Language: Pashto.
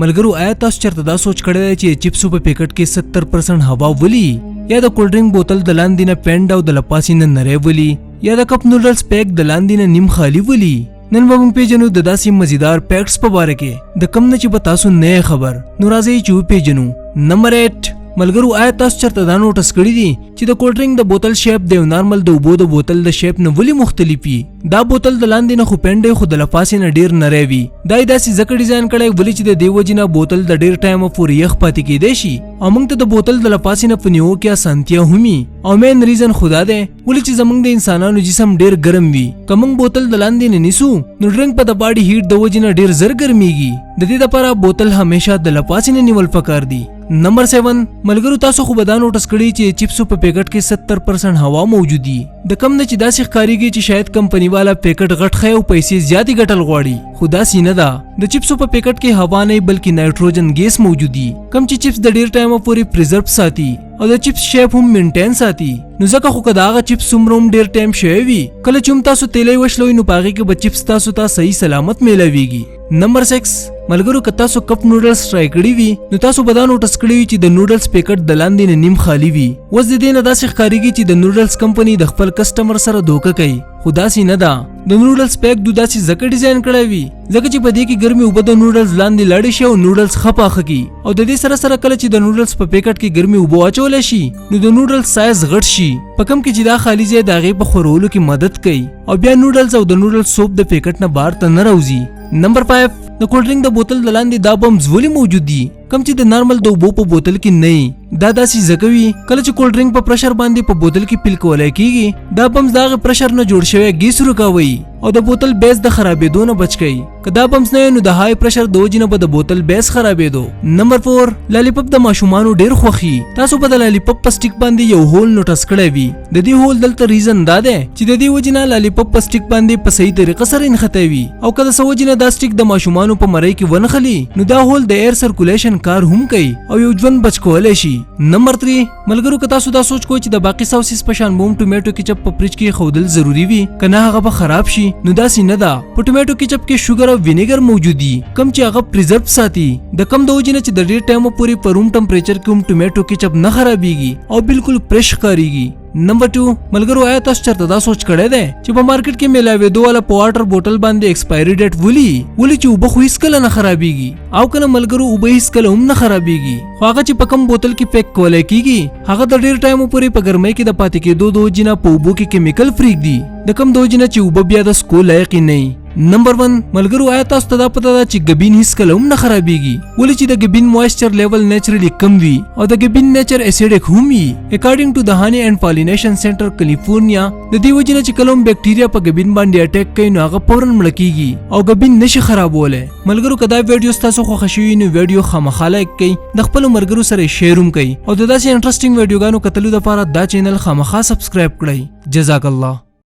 ملګرو، آیا تاسو چېرته دا سوچ کړی دی چې چپسو په پیکټ کې 70% هوا ولي، یا د کولډ ډرینک بوتل د لاندې نه پنډ او د لپاسې نه نری ولي، یا د کپ نوډلز پیک د لاندې نه نیم خالي ولي؟ نن به موږ پیژنو د داسې مزیدار پیکټس په باره کې د کم نه چې به تاسو نه خبر. نو راځئ چې وپیژنو. نمبر 8. ملګرو، آیا تاسو چېرته دا نوټس کړي دي چې د کولډ ډرینک د بوتل شیپ د یو نارمل د اوبو د بوتل د شیپ نه ولې مختلف وي؟ دا بوتل د لاندې نه خو پنډ، خو د لپاسې نه ډیر نری وي. دا یې داسې ځکه ډیزاین کړی ولې چې د دې وجې نه بوتل د ډیر ټایمه پورې یخ پاتې کیدی شي او موږ ته د بوتل د لپاسې نه په نیو کې اسانتیا هم وي. او مین ریزن خو دا دی ولې چې زموږ د انسانانو جسم ډیر ګرم وي. که موږ بوتل د لاندې نه نیسو نو ډرینک په د باډي هیټ د وجې نه ډیر زر ګرمیږي. د دې لپاره بوتل همیشه د لپاسې نه نیول پکار دي. نمبر 7. ملګرو، تاسو خو به دا نوټس کړی چې چپسو په پیکټ کې 70% هوا موجود دي، د کم نه چې داسې ښکاریږي چې شاید کمپني والا پیکټ غټ ښیي او پیسې زیاتې ګټل غواړي، خو داسې نه ده. د چپسو په پیکټ کې هوا نه، بلکې نایټروجن ګیس موجود دي، کم چې چپس د ډیر ټایمه پورې پریزرو ساتي او د چپس شیپ هم مینټین ساتي. نو ځکه خو که د هغه چپس څومره هم ډیر ټایم شوی وي، کله چې هم تاسو تیلی وشلوئ نو په هغې کې به چپس تاسو ته صحیح سلامت میلاویږي. نمبر 6. ملګرو، که تاسو کپ نوډلز ټرای کړي وي نو تاسو به دا نوټس کړی وي چې د نوډلز پیکټ د لاندې نه نیم خالي وي. اوس د دې نه داسې ښکارېږي چې د نوډلز کمپني د خپل کسټمر سره دوکه کوي، خو داسې نه ده. د نوډلز پیک دو داسې ځکه ډیزاین کړی وي ځکه چې په دې کې ګرمې اوبه د نوډلز لاندې لاړې شي او نوډلز ښه پاخه کړي، او د دې سره سره کله چې د نوډلز په پیکټ کې ګرمې اوبه واچول شي نو د نوډلز سایز غټ شي، په کوم کې چې دا خالي ځای د هغې په خورولو کې مدد کوي او بیا نوډلز او د نوډلز سوپ د پیکټ نه بهر ته نه راوځي. نمبر 5. د کولډ ډرینک د بوتل د لاندې دا بمز ولې موجود دي کوم چې د نارمل د اوبو په بوتل کې نه وي؟ دا داسې ځکه وي کله چې کولډ ډرینک په پرشر باندې په بوتل کې فل کولی کیږي، دا بمز د هغه پرشر نه جوړ شوی ګیس ورکوي او د بوتل بیس د خرابېدو نه بچ کوي. که دا بمز نه وي نو د های پرشر د وجې نه به د بوتل بیس خرابېدو. نمبر 4. لالیپپ د ماشومانو ډیر خوښي. تاسو به د لالیپپ په سټیک باندې یو هول نوټس کړی وي. د دې هول دلته ریزن دا دی چې د دې وجې نه لالیپپ په سټیک باندې په صحیح طریقه سره نښتی وي، او که د څه وجې نه دا سټیک د ماشومانو په مرۍ کې ونښلي نو دا هول د ایر سرکولیشن کار هم کوي او یو ژوند بچ کولی شي. نمبر 3. ملګرو، که تاسو دا سوچ کوئ چې د باقي ساوسیس په شان به هم ټومیټو کیچپ په فریج کې ښودل ضروري وي، که نه هغه به خراب شي، نو داسې نه ده. په ټومیټو کیچپ کې شوګر او وینیګر موجود دي کوم چې هغه پریزرو ساتي، د کم د وجې نه چې د ډېر ټایمه پورې په روم ټمپریچر کې هم ټومیټو کیچپ نه خرابیږي او بالکل فریش ښکاریږي. نمبر 2. ملګرو، آیا تاسو چېرته دا سوچ کړی دی چې په مارکیټ کې میلاوېدو والا په واټر بوتل باندې ایکسپایري ډیټ ولي؟ ولې چې اوبه خو هیڅکله نه خرابیږي، او کنه ملګرو، اوبه هیڅکله هم نه خرابیږي، خو هغه چې په کم بوتل کې پیک کولی کیږي هغه د ډېر ټایمو پورې په ګرمۍ کې د پاتې کېدو د وجې نه په اوبو کې کیمیکل پرېږدي، د کم د وجې نه چې اوبه بیا د څکو لایقې نه وي. نمبر 1. ملګرو، آیا تاسو ته دا پته ده چې ګبین هیڅکله هم نه خرابیږي؟ ولې چې د ګبین موایسچر لیول نیچرلی کم وي او د ګبین نیچر اسیډک هم وي. اکارډینګ ټو د هاني اینډ پالینیشن سنټر کالیفورنیا، د دې وجې نه چې کله هم بیکټیریا په ګبین باندې اټیک کوي نو هغه فوراً مړه کیږي او ګبین نشي خرابولی. ملګرو، که دا ویډیو ستاسو خوښه شوي نو ویډیو خامخا لایک کړئ، د خپلو ملګرو سره شیر هم کړئ او د داسې انټرسټینګ ویډیوګانو کتلو لپاره دا چینل خامخا سبسکرایب کړئ. جزاک الله.